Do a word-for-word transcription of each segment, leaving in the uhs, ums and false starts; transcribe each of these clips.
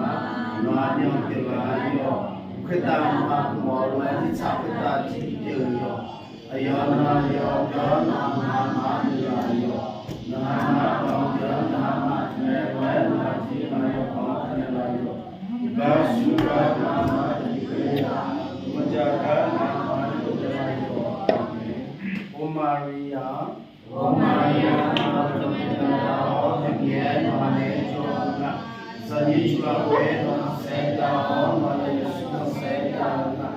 ma. Nawq-aq, myavpyeuf laf-a yawq. Khoertav mqmaq mawf-eu laer mirtsaq khoertav tiqjeq-eu yawq. Aqyawf navluf-eu yawq, nawq-aq, maqmaf-anr nuilaf-eu yawq. Nawq-aq, maqmaf-eu yawq, nawq-aq, maqmaeq-eu laer, nawq-aq, tiqjeq maqya bawq-anr taqnaeq laf-eu yawq. Iqbax shuir-eu gar nawq-aq, maqtiqkeuv-a. Maqjav gar nawq-aq, maqmaf-anr taqnaeq laf-eu yawq. Aqmeq. Or Maqriya-anr, Or Maqriya, nawr-aq, dawqmaeq dawqdaq-awr, Miqyaer nawq-anr nae jawr-eu nga. Zaqnyiq cuf lafkhoer nawq-anr saef dav-awr, nawq-anr Yeqsur-anr saef dav-eu nga.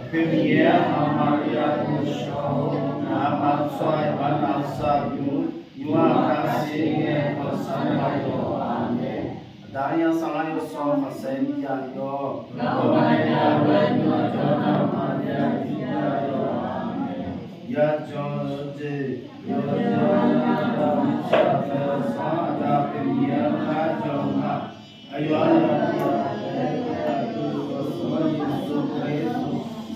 Aqpoeq Miqyaer-anr, Maqriya-anr, shawr-awr, ngaq-anr maqtsawr-aer iqbax nav sar-eu nymr, nymr-aq, kar sir ngae, kawq sar nya yawq. Aqmeq. Aqda, Aqyawf, Saflar Yawsanr Khanqsaer mir ya yawq. Yajawr-eu jeq, yawqjeq-anr nar-aq, Saflar Yawsanr Aqda Aqpoeq Miqyaer-anr nar jawr-eu ma. Aqyawf-anr nar-aq, Yeqsur Kali,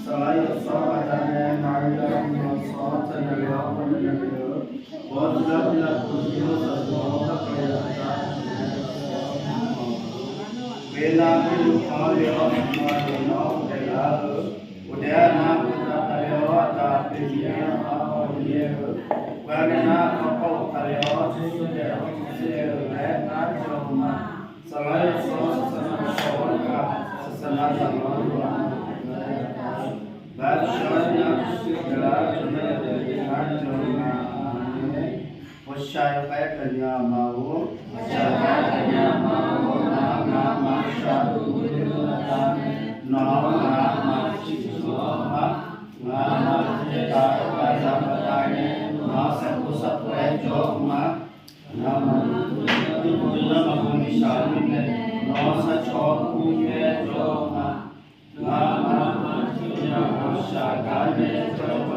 Saflar Yawsanr Aqda nae Maqriya-anr yawsanr taqnaeq le-awr, bawrnaeq le-eu, bawr tiqlar tiqlar tov-ir-awr, zaqdeuq-anr darkawq yaf-eu nar-aq, Miqyaer-anr nar-aq, Khoernar, khoerlof-anr le-awr, nawq-anr daeflar-eu, ghofdaef-aer nar-aq, khoertav taqle-awr, Aqda Aqpoeq Miqyaer-anr nar-aq, hawlef-eu, gharnae nar-aq, kawrkawr-euq taqle-awr, tsawrshawr daef-awr tsawrshawr daef-eu laer nar jawr-eu ma. Saflar Yawsanr, saqsaqnav shawq-awr nar-aq, saqsaqnav zaqlanr-anr yawqha-anr nar-aq, gaq-eu shawr-aer nar-aq, tsawrshawr daef-awr tsawrshawr daef-eu laer nar jawr-eu ma. Aqmeq. Ghawqshaq yawkhaer gaqnya ma-or, ghawqshaq yawkhaer gaqnya ma-or, ngaq-anr ngaq-anr maqshaq-eu ghoe-eu aqda nae, nawq-anr ngaq-anr maqciqcur-awr ma. Ngaq-anr maqcaevtaq-eu aqda baqdanae, nawq-anr sarpov sarpov-aer jawr-eu ma. Ngaq-anr maqdov dovlar maqdov ni shaq-eu mirnae, nawq-anr sarcaw-awr kur-aer jawr-eu ma. Ngaq-anr maqcaevtaq-euq ghawqshaq gar nae jawr-eu ma.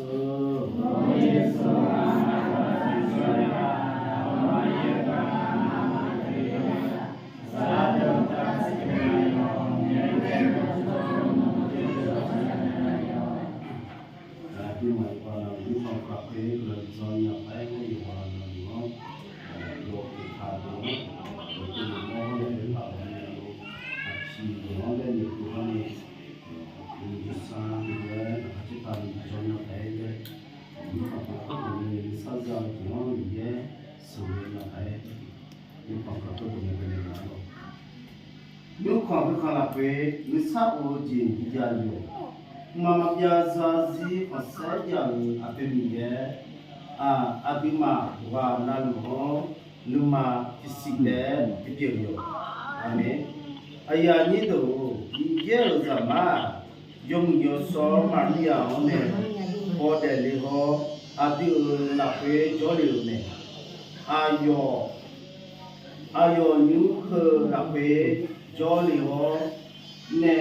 Yeqsur, Yeqsur, aqma-anr gaq-eu tsawrhaq-aq, aqma-anr gaq-eu tsawrhaq-aq, saqlaq deuq-anr taf-eu siqnya-eu Siqyoeq-anr laer noeqkeuv-awr nae, uqsar-eu laer laqkhaq caertavni jawr nya taef-aer laer, nymrkhanq paq tawrdawq nae nuisar za-eu jeq-anr Miqyaer sheuqghae nya taef-aer, nymrkhanq paq tawrdawq nae ghae naeq laf-awq. Nymrkhanq heukhanq lafkhoer nuisar of-eu jeq bijav-eu, mqmaq maqbyav zarzir khanqsaer jav-euq Aqpoeq Miqyaer, aq, aqduimaf ghaq navluf-anr nuima tiqsiq taef-aer bipyeuf-eu yawq. Aqmeq. Aqyuif aqnyir deuq-or, Miqyaer-euq Zaqmar-aq, yawmuiq yawshawr Maqmir-aq-anr nae bawdaef le-awr, aqdui-euq lafkhoer jawrle-euq mae. Aqyawf, aqyawf nymr heu lafkhoer jawrle-awr, nae,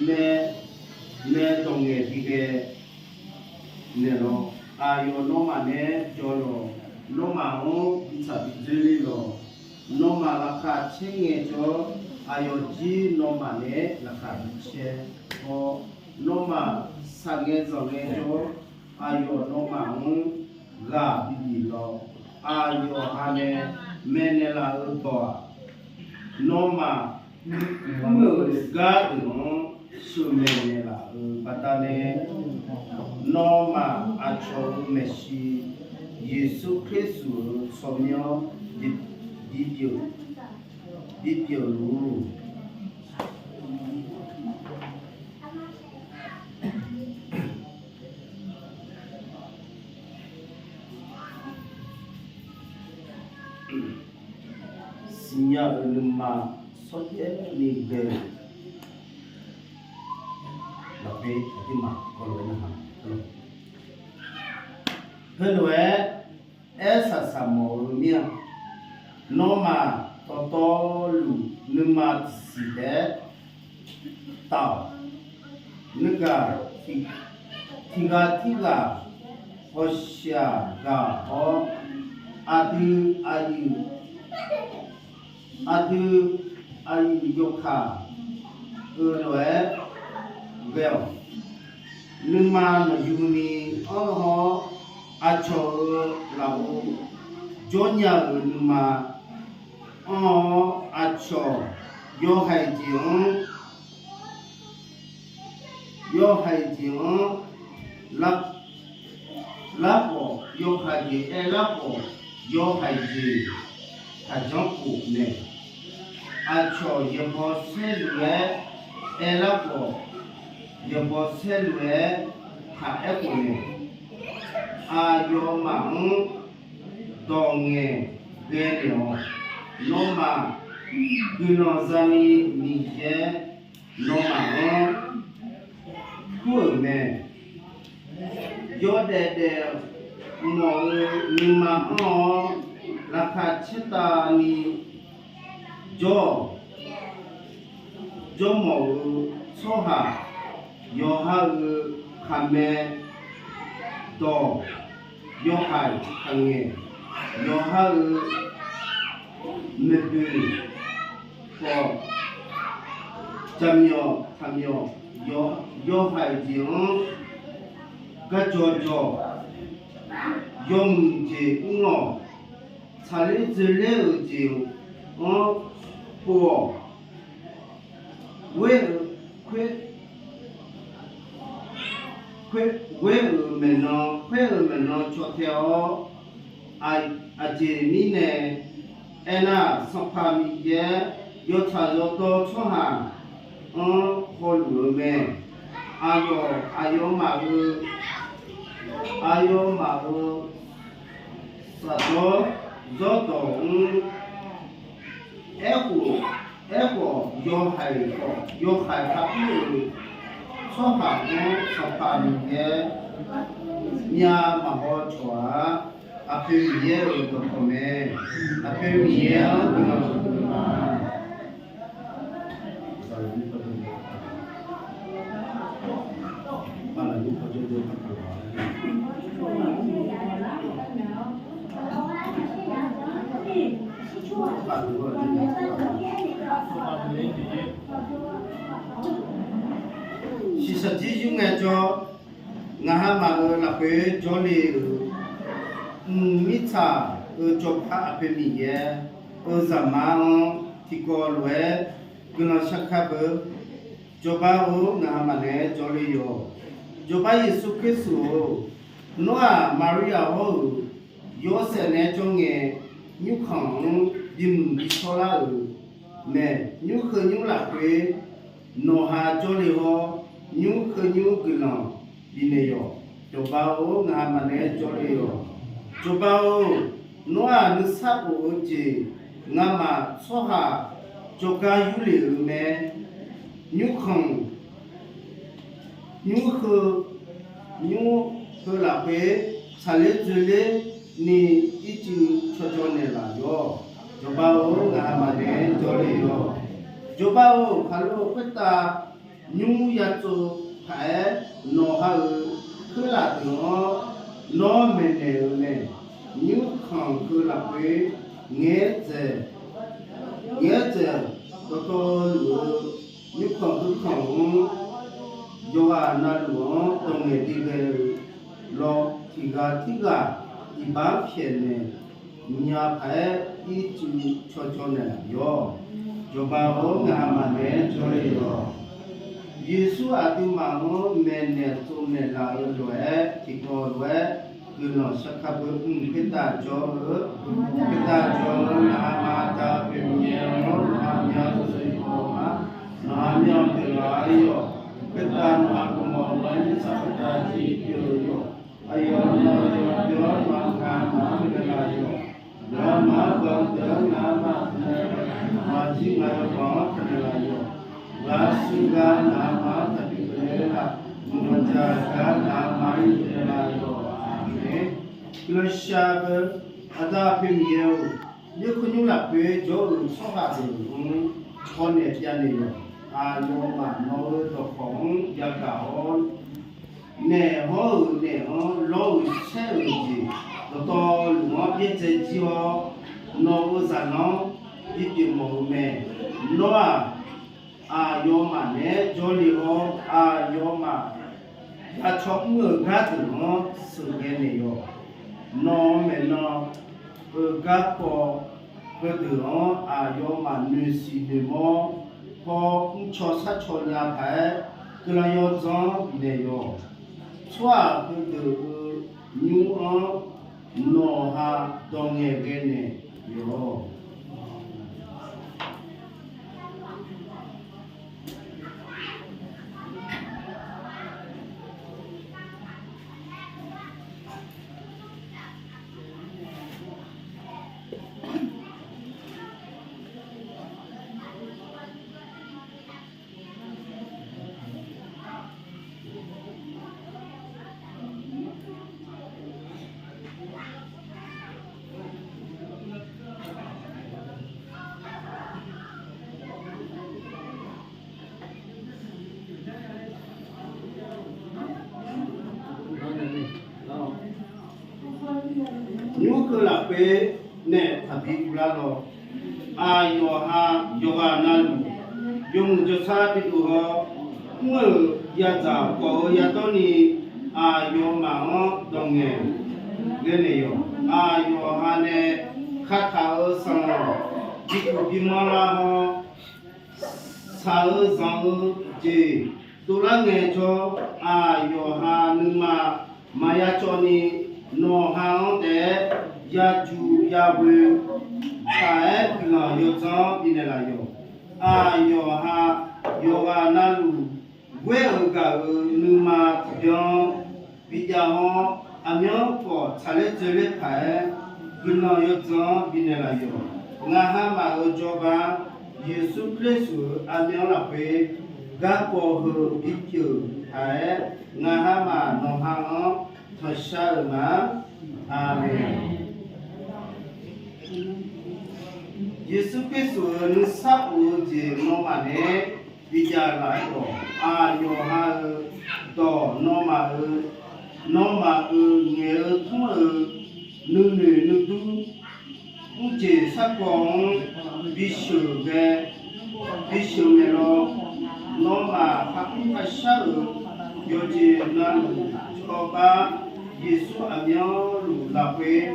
nae, nae dawq ngaeq bighae naeq lawq. Aqyawf nawmaf nae jawr lawq. Nawmaf-anr bitsaq bidzoer le lawq. Nawmaf laqkhaq caer ngaejawr, aqyawf jir nawmaf nae laqkhaq bicaer-awr, nawmaf saqngae zanqngae jawr, aqyawf nawmaf-anr ghaq bibif lawq. Aqyawf ha nae maeqnaeq laf-eu dawq-aq, nawmaf mr-euq gar deuq-anr sheuqmaeq naeqlaf-euq baqdanae, nawmaf aqcawq-euq maeqshi, Yeqsur Kalisq-euq tsawrmyanr bipyeuf, bipyeuf luf-ur. Siqnya-euq nuima shawrjaev ni ghae-euq lafkhoer aqduimaf kawvlof-aer narhaq-a. Heulof-aer aer saqsaq mawf-eu mir-a. Nawmaf dawqtawvluf nuima tiqsiq taef-aer taf-awq. Nuigaq tiq, tiqghaq tirghaq hawshiaq gaq-awr, aqdui aqyuif, aqdui aqyuif yawkaq-euq lof-aer ghae-awq. Nuima maqyuni anr-awr, aqcawq-euq lafov jawrnya-euq nuima anr-awr, aqcawq yawhaiq jeq-anr, yawhaiq jeq-anr lar, larkhawf, yawhaiq jeq aer larkhawf, yawhaiq jeq taqjanr khof nae, aqcawq yaeqbawq saerluf-aer aer larkhawf, yaeqbawq saerluf-aer taq aerkhof nae, aqyawfmaf-anr dawq ngaeq ghae naeq-awq. Nawmaf guiqlanq zani Miqyaer nawmaf-anr kur-euq mae. Yawdaef daef mawf-eu nuima anr-awr, laqkhaq caertavni jawr-awq. Jawrmawf-eu tsawrhaq yawqha-euq khaqmae dawq, yawhaiq khaqngaeq, yawqha-euq maeqboeq khawf, jaqmyawf taqmyawf, yawhaiq jeq-anr garjawq jawq, yawmuiq jeq mr-awq. Tsaqler dzoerler-euq jeq-anr pov-awq. Ghoer-eu, khoer, khoer, ghoer-euq maeqnan, khoer-euq maeqnan caw tae-awr, aq, aqjeq mirnae aernar, Sanqpaq Miqyaer yawtsaq yawdawr tsawrhaq-anr hawluf-eu mae. Aqyawf, aqyawfmaf-euq, aqyawfmaf-euq shafdawr zawrdawq-anr aerkhof, aerkhawf yawhaiq khawf, yawhaiq kharpir-euq tsawrhaq-anr Sanqpaq Miqyaer myav maqhaw cawq-a. Aqpoeq Miqyaer-euq dawqkawq mae. Aqpoeq Miqyaer-anr guiqlanq huiqma. Shiqshaq jir yur ngaejawr, ngaq ha maf-euq lafkhoer jawrle-euq mqmir tsaq-euq jawrpar Aqpoeq Miqyaer-euq zaqmar-anr tiqkawv lof-aer Guiqlanq shar kar beu. Jawrbar-or, ngaq ha maqnaeq-aer jawrle yawq. Jawrbar Yeqsur Karistu-or, nawr-aq Maqriya hawr-euq yawshaef naeq-aer jawr ngae, nymrkhanq-anr bimuiq bi shawrlar-euq mae. Nymr heu nymr lafkhoer nawq ha jawrle hawr, nymr heu nymr guiqlanq bifnaeq yawq. Jawrbar-or, ngaq ha maqnaeq-aer jawrle yawq. Jawrbar-or, nawr-aq nuisar of-eu jeq ngamaf tsawrhaq jawrgar yurlef-euq mae. Nymrkhanq, nymr heu, nymr heu lafkhoer tsaqler dzoerler ni ircuf cawcaw naeqlaf yawq. Jawrbar-or, ngaq ha maqnaeq-aer jawrle yawq. Jawrbar-or, khaqlo khoertav nymr yatsov paq-aer nawq ha-euq khoerlaf deuq-anr nawr maeqnaeq-euq mae. Nymrkhanq heu lafkhoer ngaeq-aer dzaeq, ngaeq-aer dzaeq dawqtawvluf-eu nymrkhanq heukhanq-anr yawqghaq navluf-anr dawq ngaeqdui ghae-eu lawr, tiqghaq tirghaq iqbax pyaeqnaeq nya paq-aer ircuf cawcaw naeqlaf yawq. Jawrbar-or, ngaq ha maqnaeq-aer jawrle yawq. Yeqsur aqduimaf-anr maeqnaeq tsovnaeq laf-eu lof-aer tiqkawv lof-aer guiqlanq shar kar beu. Mq khoertav jawr-eu, khoertav jawr-eu ngaq ha maqda pyeuf Miqyaer-anr nawq ha myav zaqsiq mawf-eu ma. Nawq ha myav pyeuflar-eu yawq. Khoertav nawq ha guiqmawf-eu ma. Mirtsaq khoertav tiqpyeuf-eu yawq. Aqyawf nawq-eu yawqjawr-anr nawq-anr gaq-anr ghaelaf yawq. Ngaq-euq maqgaq deuq-anr ngaq-euq maqgaq deuq-anr maqjir ngaq-euq yawqbanq-anr taqnaeq laf yawq. Ngaq-euq shuir gar ngaq-euq maqgaq deuq-anr taqbi keuvle-eu laf. Mqmaqdzaq gar ngaq-euq maqgaq deuq-anr taqnaeq laf yawq. Aqmeq. Guiqlanq shar beu. Aqda aqpoeq Miqyaer-or, nymr khoer nymr lafkhoer jawr-euq tsawrhaq deuq-anr hawnaeq javnaeq yawq. Aqyawfmaf nawq-eu dawqkawq-anr yagaq-awr, naeq hawr-euq naeq-anr lawr-euq saer-euq jeq dawqtawvluf-anr byaerdzae jir-awr, nawq-euq zaqlanr bipyeuf mawf-eu mae. Nawr-aq, aqyawfmaf naeq-aer jawrle-awr, aqyawfmaf ya caw mr-euq gardeuq-anr sheuqghae naeq yawq. Nawq-eu maeqnan-eu garkawv heudeuq-anr aqyawfmaf noeqsiq noeqmawr hawr mrcaw sharcaw nya paq-aer guiqlanq yawdzanr bifnaeq yawq. Tsawrhaq heudeuq-eu nymr-anr nawq ha dawq ngaeqghae naeq yawq. Nymr keuv lafkhoer nae taqbi uvlar lawr. Aqyawf ha yawqghaq navluf yawmuiq jawrshar bidov-awr, mr-euq yadzaq khawf-eu yadawr ni aqyawfmaf-anr dawq ngaeq ghae naeq yawq. Aqyawf ha nae kataq-euq sanqlanq bikuv bimanr lar-awr, shaq-eu zanq-eu jeq dovlar ngaejawr, aqyawf ha nuima maqya cawv ni, nawq ha-anr taef-aer yajuq yaghoe taq-aer guiqlanq yawdzanr bifnaeq laf yawq. Aqyawf ha yawqghaq navluf ghoer-euq gaq-euq nuima tiqbyan bijav-awr, aqmyanluf khawf tsaqler dzoerler paq-aer guiqlanq yawdzanr bifnaeq laf yawq. Ngamaf-euq jawrgar Yeqsur Karistu-euq aqmyanluf lafkhoer garkawv heu bipyeuf paq-aer, ngamaf nawq ha-anr tanqshar-euq ma. Aqmeq. Yeqsur Karistu-euq nuisar of-eu jeq nawmaf naeq-aer bijav laf-eu dawq, aqyawf ha-euq dawq nawmaf-euq, nawmaf-euq ngaeq-eu tmr-eu nuinoeq nuidur mrjeq sarkawv-anr bisheuq ghae, bisheuq maeq lawr. Nawmaf khaqmr khaqshar-euq yawqjeq navluf jawrgar Yeqsur aqmyanluf lafkhoer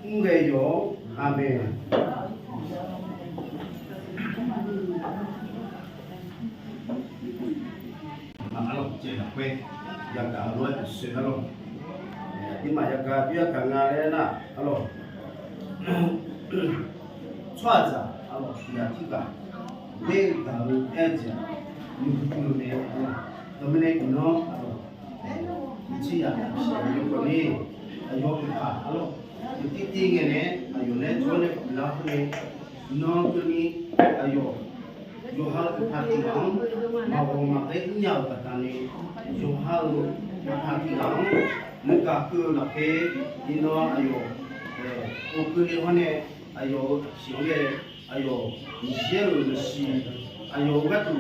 mr ghae yawq-awr. Aqmeq. Jeq lafkhoer yagaq-eu lof-aer uqshoe arlawq. Aqduimaf yagaq dur yagaq nga laer nar arlawq. Tsawrhaqzaq arlawq tiqghaq tiqghaq ghoer-eu gaq-eu aer-eu jeq-aq, nuiduq duq-eu mae arlawq. Teumirnae iqnan arlawq, uqcif yaq yawkawv ni aqyawf uqpaq arlawq, uqtiv tiv ngae nae aqyawf laer jawr nae uqlar khoer nae, nan keuvni aqyawf yawqha-euq uqpaq tiqghaq-anr maqghawq maqghae-ir nya-euq baqdanae, yawqha-euq uqpaq tiqghaq-anr nuigaq keuv-eu lafkhoer, iqnan aqyawf ov keuvle hawr nae, aqyawf-euq aqpiq-anr ghae, aqyawf Miqyaer-euq maeqshi, aqyawf-euq gharduq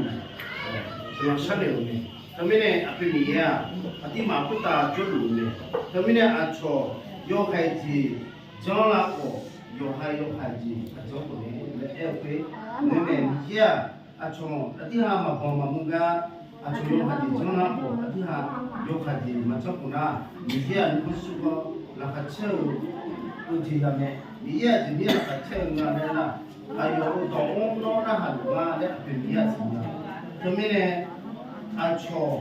guiqlanq sharnoeq-euq mae. Teumirnae Aqpoeq Miqyaer-aq, aqduimaf khoertav jawrluf-eu mae. Teumirnae aqcawq yawhaiq jeq janrlar khawf, yawqha yawhaiq jeq maqjanr khawf nae laer aer-eu khoer, noeqnaeq Miqyaer-aq, aqcawq aqdirha maqbanq maqmur gar, aqcawq yawhaiq jeq janrlar khawf, aqdirha yawhaiq jeq maqjanr khawf nar, Miqyaer-aq nuikhanr shir-awr laqkhaq caer-eu jeq ya mae. Miqyaer-aq jeq mir laqkhaq caer-eu nga laer nar, aqyawf-euq dawq-anr nawr narhaq luf nga laer Aqpoeq Miqyaer-aq siqnya. Teumirnae aqcawq,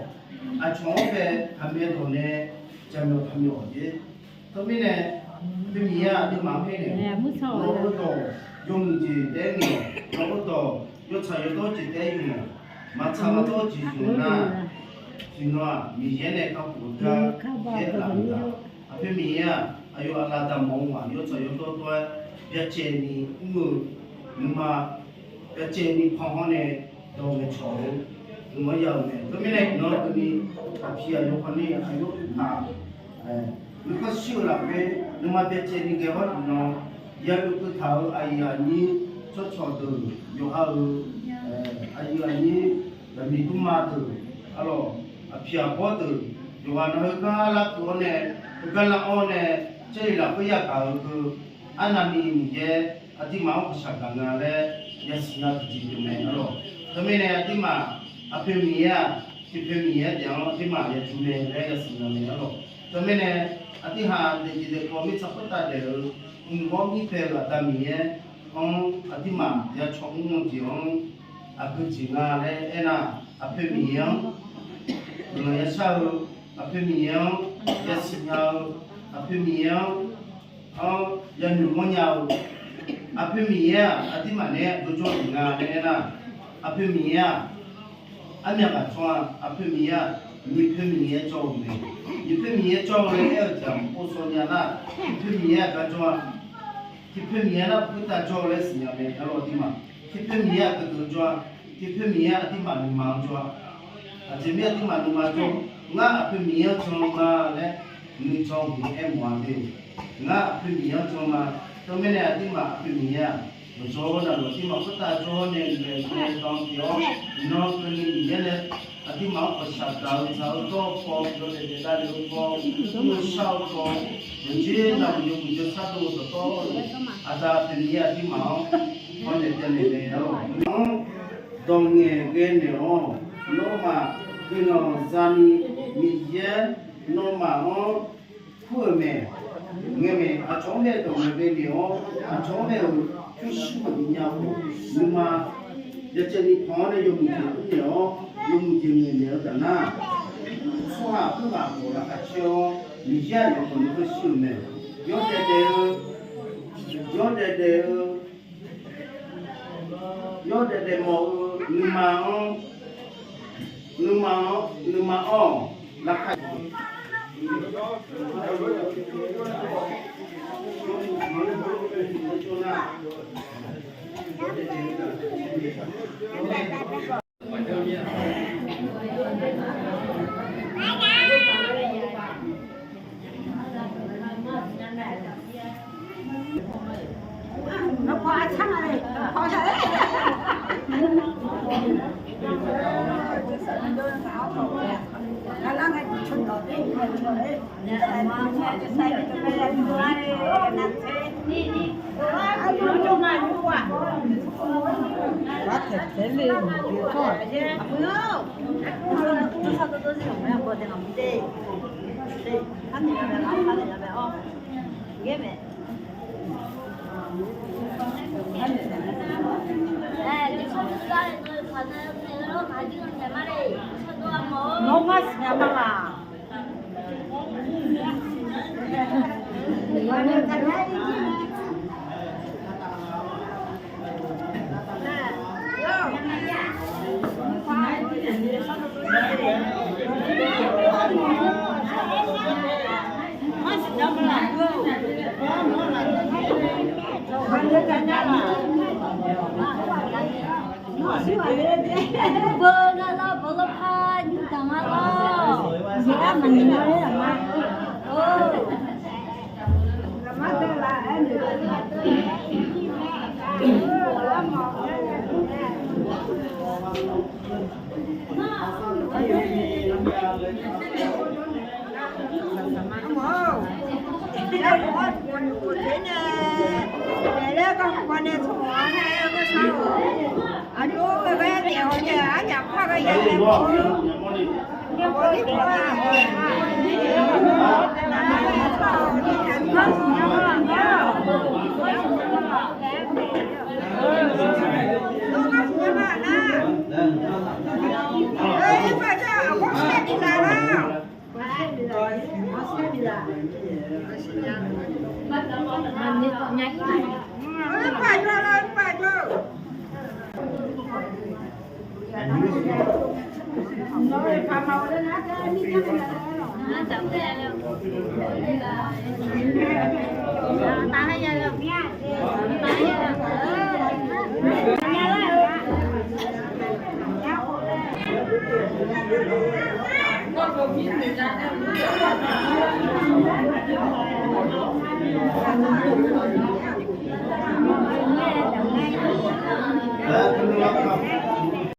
aqcawq-anr bae taqmaeq dawq nae jaqmyawf taqmyawf-awq jer. Teumirnae Aqpoeq Miqyaer aqduimaf-anr aernaeq, nawq-eu dawq yawmuiq jeq taef-aer ngaeq-awq. Nawq-eu dawq yawtsaq yawdawr jeq taef-aer yuf-awq. Maqtsaq maqdawr jeq yuf-eu nar, tiqnan-aq Miqyaer nae kakhof-eu gar yaer laf-euq-aq, Aqpoeq Miqyaer-aq, aqyawf aqlaf daqmawf-eu ghaq yawtsaq yawdawr dawr-aer byacaevni mr-eu nuima, byacaevni pan hawr nae dawq ngaeqcawq-eu nuima ya-euq mae. Teumirnae iqnan keuvni aqpiq aqyawf khawf ni aqyawf uqpaq nuikhanr shir-eu lafkhoer nuima byacaevni ghae hawr tiqnan, ya oekeuv taq-euq aqyuif aqnyir tsawrcawq deuq, yawqha-euq aqyuif aqnyir zaqmiq durma deuq, arlawq aqpiq aqbawr deuq, yawqghaq nan heugar larkeuv-awr nae, heugar lar-awr nae, Jarlif lafkhoer yagaq-eu heu, arnavni Miqyaer aqduimaf-anr ghawqshaq gaq nga laer yasiq nya tiqjeq pyeuf mae arlawq. Teumirnae aqduimaf Aqpoeq Miqyaer-aq, tiqpoeq Miqyaer taef-anr aqduimaf yajur mae laer yasiq nya mae arlawq. Teumirnae aqduimaf daefjeq daefkawv mirtsaq khoertav daef-eu mqmawr mirpae-eu Aqda Miqyaer-anr aqduimaf ya caw mr-eu jeq-anr aqgeu jeq nga laer aernar, Aqpoeq Miqyaer-anr guiqlanq yashar-eu, Aqpoeq Miqyaer-anr yasiq nya-eu, Aqpoeq Miqyaer-anr, anr yanoeq mawrnya-eu, Aqpoeq Miqyaer-aq aqduimaf naeq-aer jawrjawr-euq nga laer aernar, Aqpoeq Miqyaer-aq armyaq ghaq tsawr-a. Aqpoeq Miqyaer-aq, nyiqpoeq Miqyaer jawr-eu mae. Nyiqpoeq Miqyaer jawr-eu laer aer-eu jeq-aq maqpov shaw nya nar, nyiqpoeq Miqyaer-aq gar jawr-a. Tiqpoeq Miqyaer nar khoertav jawr-eu laer siqnya mae arlawq aqduimaf. Tiqpoeq Miqyaer-aq geudeuq jawr-a. Tiqpoeq Miqyaer aqduimaf nuima-anr jawr-a. Aqjeq mir aqduimaf nuima jawr, ngar Aqpoeq Miqyaer-anr jan ma laer nuijan hmq-aer mawf-a le. Ngar Aqpoeq Miqyaer-anr jan ma. Teumirnae aqduimaf Aqpoeq Miqyaer-aq, yawqjawr navluf aqduimaf khoertav jawr nae maeqnaeq dan pyeuf-awr, nan keuvni Miqyaer nae aqduimaf-anr ghawqshaq gaq-eu tsaq-eu dawr-eu paw, yawdaef daef davlef-eu paw, mr-eu shar-eu paw, yawqjeq navluf yawmuiq jawrshar dov-eu dawqtawvluf, Aqda Aqpoeq Miqyaer aqduimaf-anr hawnaeq byannaeq naeq-awq. Nawr dawq ngaeq ghae naeq-awr, nawmaf guiqlanq zani Miqyaer nawmaf-anr kur-euq mae. Ngae mae, aqcawq-anr bae dawq ngaeq ghae naeq-awr, aqcawq-anr bae-euq pyurshuir maqbi nya-eu, nuima byacaevni pan-awr nae yawmuiq jeq mr naeq-awr, yawmuiq jeq ngaeq naeq-eu taf nar, tsawrhaq khoerghaq khawf laqkhaq caer-awr, Miqyaer-aq yawqghaq nuikhanr shir-eu mae. Yawdaef daef-eu, yawdaef daef-eu, yawdaef daef mawf-eu nuima-anr, nuima-anr, nuima-awr laqkhaq Nawr ngar